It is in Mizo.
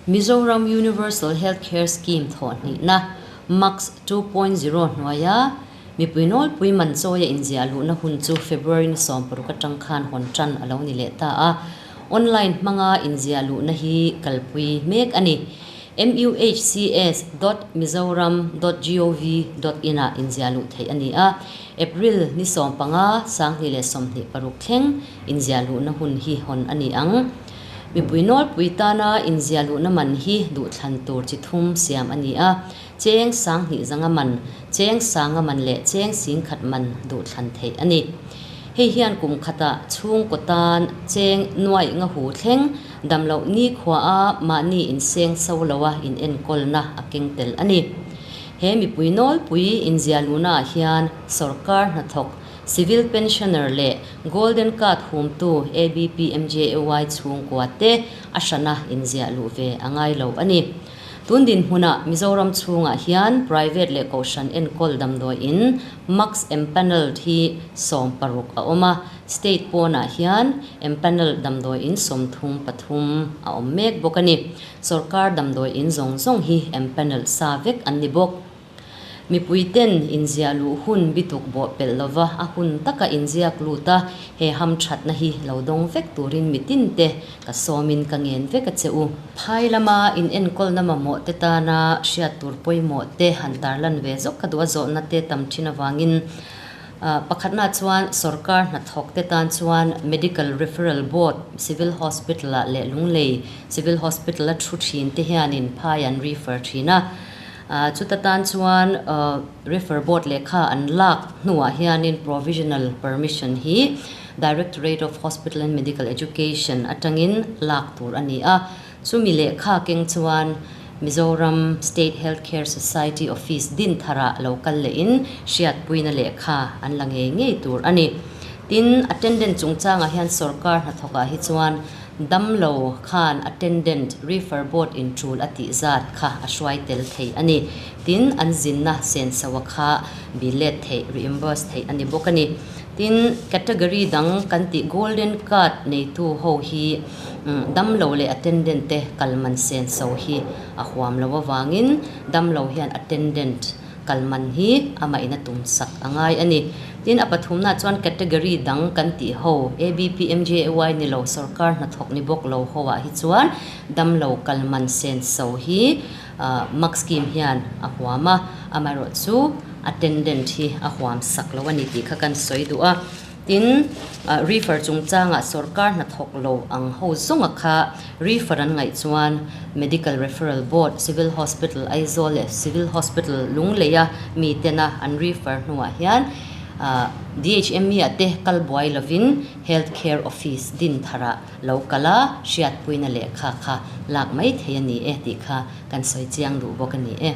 Mizoram Universal Health Care Scheme thawh hnihna MUCS 2.0 hnuaia mipui nawlpui man chawia inziah luhna hun chu February ni 16 atang khan hawn tan a lo ni leh ta a. Online hmanga inziah luhna hi kalpui mek a ni. muhcs.mizoram.gov.in ah inziah luh theih a ni a. April ni 15, 2026 thleng inziah luhna hun hi hawn a ni ang. Mipui nawlpui tana inziah luhna man hi duhthlan tur chi thum siam a ni a. Cheng 2500 man, cheng 1000 man leh cheng 10,000 man duhthlan theih a ni. Hei hian kum khata chhungkaw tan cheng nuai nga hu thleng damloh ni khua a mahni inseng so loa in enkawlna a keng tel a ni. He mipui nawlpui inziah luhnaah hian sorkar hnathawk, civil pensioner leh golden card humtu ABP MJAY chhungkua te a hrana inziah luh ve a ngai lo a ni. Tun dinhmunah Mizoram chhungah hian private leh kohhran enkawl damdawi in MUCS empanelled hi 16 a awm a, state pawnah hian empanelled damdawi in 33 a awm mek bawk a ni. Sorkar damdawi in zawng zawng hi empanelled sa vek an ni bawk. Mipui ten inziah luh hun bituk bawh pelh lova a hun taka inziak lut a, he ham thatna hi lo dawng vek turin mitin te ka sawmin ka ngen vek a che u. Phai lama in enkawlna mamawh te tana hriat tur pawimawh te han tarlan ve zawk ka duh a zawhna te tam thin avangin pakhatna chuan sorkar hnathawk te tan chuan Medical Referral Board Civil Hospital ah leh Lunglei Civil Hospital a thu thin te hianin phai an refer thin a. Chuta tan chuan refer board lehkha an lak hnuah hianin provisional permission hi Directorate of Hospital and Medical Education atangin lak tur a ni a. Chumi lehkha keng chuan Mizoram State Health Care Society Office din tharah lo kal lehin hriatpuina lehkha an la ngei ngei tur a ni. Tin, attendant chungchangah hian sorkar hnathawkah hi chuan damlo khan attendant refer board in tul a tih zat kha a hruai tel thei a ni. Tin, an zinna senso a kha bilet theih, reimburse theih a ni bawk a ni. Tin, category dang kan tih golden card neitu ho hi damlo leh attendant te kalman senso hi a huam lo awangin damlo hian attendant kalman hi amah in a tum sak a ngai a ni. Tin, a pathumna chuan category dang kan tih ho ABP MJAY ni lo sorkar hnathawk ni bawk lo ho ah hi chuan damlo kalman senso hi MUCS scheme hian a huam a, amaherawh chu attendant hi a huam sak lo a ni tih kha kan sawi duh a. Tin, refer chungchangah sorkar hnathawk lo ang ho zawnga kha refer an ngaih chuan Medical Referral Board, Civil Hospital Aizawl leh Civil Hospital Lungleia mi tena an refer hnuah hian DHME ah te kal buai lovin Health Care Office din tharah lo kal a, hriatpuina lehkha kha lak mai thei a ni e tih kha kan sawi chiang duh bawk a ni e.